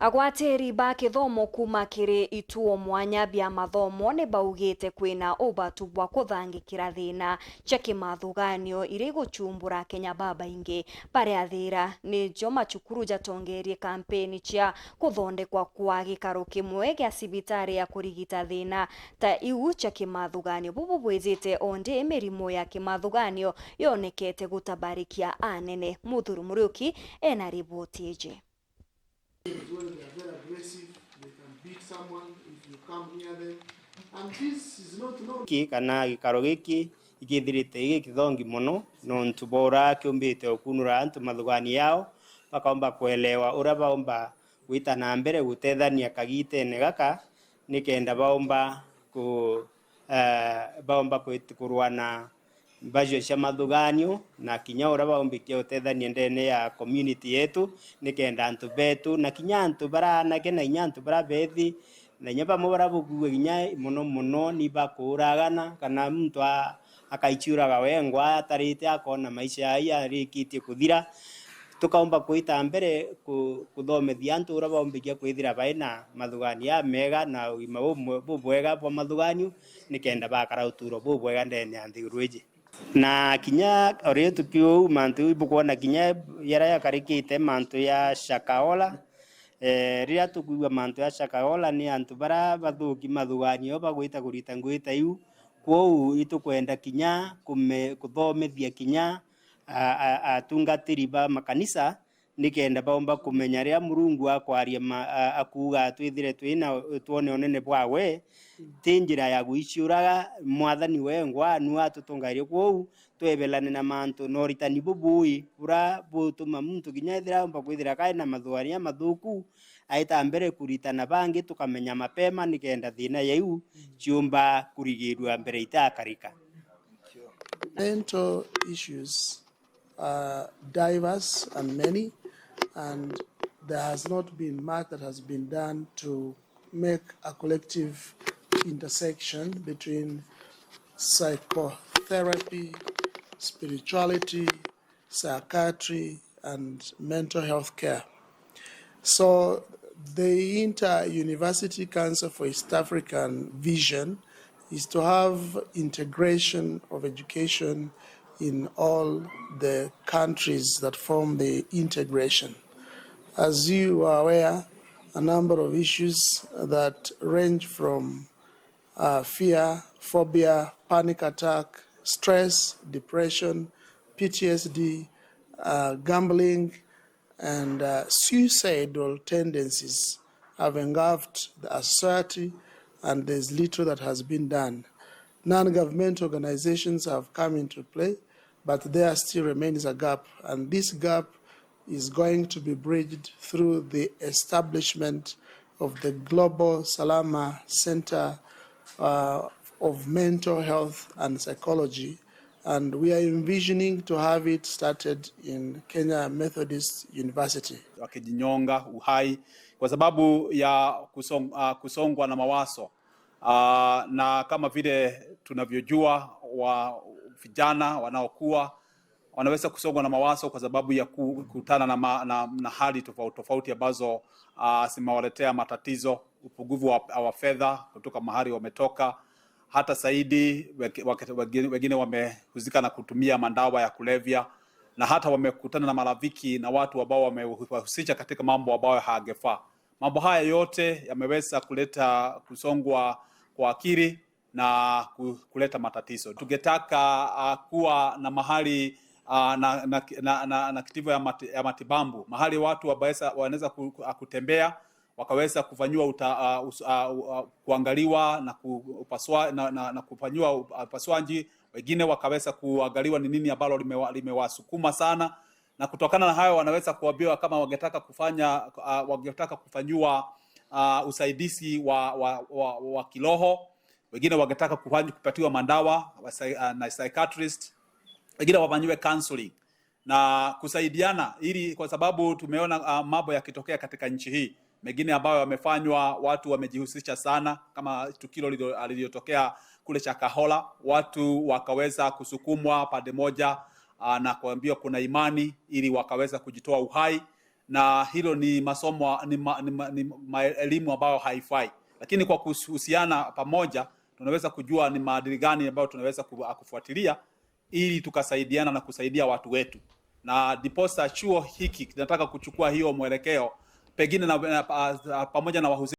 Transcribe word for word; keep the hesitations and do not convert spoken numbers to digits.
Agwatiri ba kithomo kuuma kiri ituo mwanya bia mathomo ni baugite kwina ubatu bwa kuthangikira thina cia kimathuganio iria iguchumbura Akenya babaingi. Bariathira nijo macukuru jatongerie kampeni cia kuthondekwa kwa gikaro kimwe gia cibitari ya kurigita thina ta iu cia kimathuganio. Bubu bwijite o ndi mirimo ya kimathuganio yonekete gutabarikia anene. Muthuri Muriuki ena riboti iji. When they are very aggressive, they can beat someone if you come near them. And this is not normal. Giki kana gikaro giki ikithirite gikithongi mono, nontu bora kiumbite ukunura antu mathugani yao, bakaomba kuelewa uria baomba gwita na mbere gutethania kagitene gaka, nikenda baomba ku, eh, baomba kwit-, kurwa na mbacio cia mathuganio, na kinya uria baumbikia utethania ndene ya community yetu, nikenda antu betu, na kinya antu bara anake, na kinya antu bara bethi, na kinya bamwe bara bukugua kinya mono mono ni bakuuragana, kana muntu a-, akaichiuraga wengwa atarite, akona maisha yai arikitie kuthira. Tukaumba kuita mbere ku-, kuthomethia antu uria baumbikia kwithira bai na mathuganio jamega na ugima bumwe-, bubwega bwa mathuganio, nikenda bakara uturo bubwega ndene ya nthiguru iji. Na kinya o riu tukiu mantu ibukwona kinya yara yakarikite mantu ya Shakahola, eh, riria tukwigua mantu ya Shakahola ni antu bara bathuki mathuganio bagwita kurita ngugi ta iu. Kwou itukwenda kinya kume-, kuthomithia kinya a-, a-, atungatiri ba makanisa, nikenda baumba kumenya riria Murungu akwaria ma-, a-, akuuga twithire twina, twone unene bwawe, ti njira ya gwiciuraga. Mwathani wengwa nu atutungairie. Kwou twebelane na mantu na uritani bubui bura butuma muntu kinya ethira aumba kwithira kai na mathuganio mathuku, aita mbere kuritana bangi, tukamenya mapema nikenda thina yaiu ciumba kurigirua mbere itakarika. Mental issues are diverse and many, and there has not been much that has been done to make a collective intersection between psychotherapy, spirituality, psychiatry, and mental health care. So the Inter-University Council for East African Vision is to have integration of education in all the countries that form the integration. As you are aware, a number of issues that range from uh, fear, phobia, panic attack, stress, depression, P T S D, uh, gambling, and uh, suicidal tendencies have engulfed our society, and there's little that has been done. Non-governmental organizations have come into play, but there still remains a gap, and this gap is going to be bridged through the establishment of the Global Salama Center, uh, of Mental Health and Psychology, and we are envisioning to have it started in Kenya Methodist University. Wakijinyonga uhai kwa sababu ya kusong-, ah, kusongwa na mawazo. Ah, na kama vile tunavyojua, wa vijana wanaokuwa wanaweza kusongwa na mawazo kwa sababu ya ku-, kukutana na, ma-, na, na hali tofauti tofauti ambazo, ah, zimewaletea matatizo, upungufu wa, wa fedha kutoka mahali wametoka, hata zaidi weke-, wake-, wengine, wengine wamehusika na kutumia madawa ya kulevya, na hata wamekutana na marafiki na watu ambao wamewahusisha katika mambo ambayo hayangefaa. Mambo haya yote yameweza kuleta kusongwa kwa akili na ku-, kuleta matatizo. Tungetaka, ah, kuwa na mahali, ah, na, na, na, na, na kitivo ya mati-, ya matibabu, mahali watu waweza, wanaweza ku-, ku-, ah, kutembea, wakaweza kufanyiwa uta-, ah, us-, ah, u-, ah, kuangaliwa na ku-, upasua-, na, na, na kufanyiwa up-, ah, upasuaji. Wengine wakaweza kuangaliwa ni nini ambalo limewa-, limewasukuma sana, na kutokana na hayo wanaweza kuambiwa kama wangetaka kufanya, ah, wangetaka kufanyiwa, ah, usaidizi wa, wa, wa, wa kiroho, wengine wangetaka kufanya, kupatiwa madawa wa psy-, ah, na psychiatrist, wengine wafanyiwe counseling na kusaidiana, ili, kwa sababu tumeona, ah, mambo yakitokea katika nchi hii, mengine ambayo yamefanywa, watu wamejihusisha sana, kama tukio lilio-, lililotokea kule Shakahola, watu wakaweza kusukumwa pande moja, ah, na kuambiwa kuna imani, ili wakaweza kujitoa uhai. na hilo ni masomo, ni, ma, ni, ma, ni ma elimu ambayo haifai, lakini kwa kuhusiana pamoja tunaweza kujua ni maadili gani ambayo tunaweza ku- kufuatilia ili tukasaidiana na kusaidia watu wetu, na ndiposa chuo hiki kinataka kuchukua hiyo mwelekeo pengine na, na, pa- pamoja na wahusika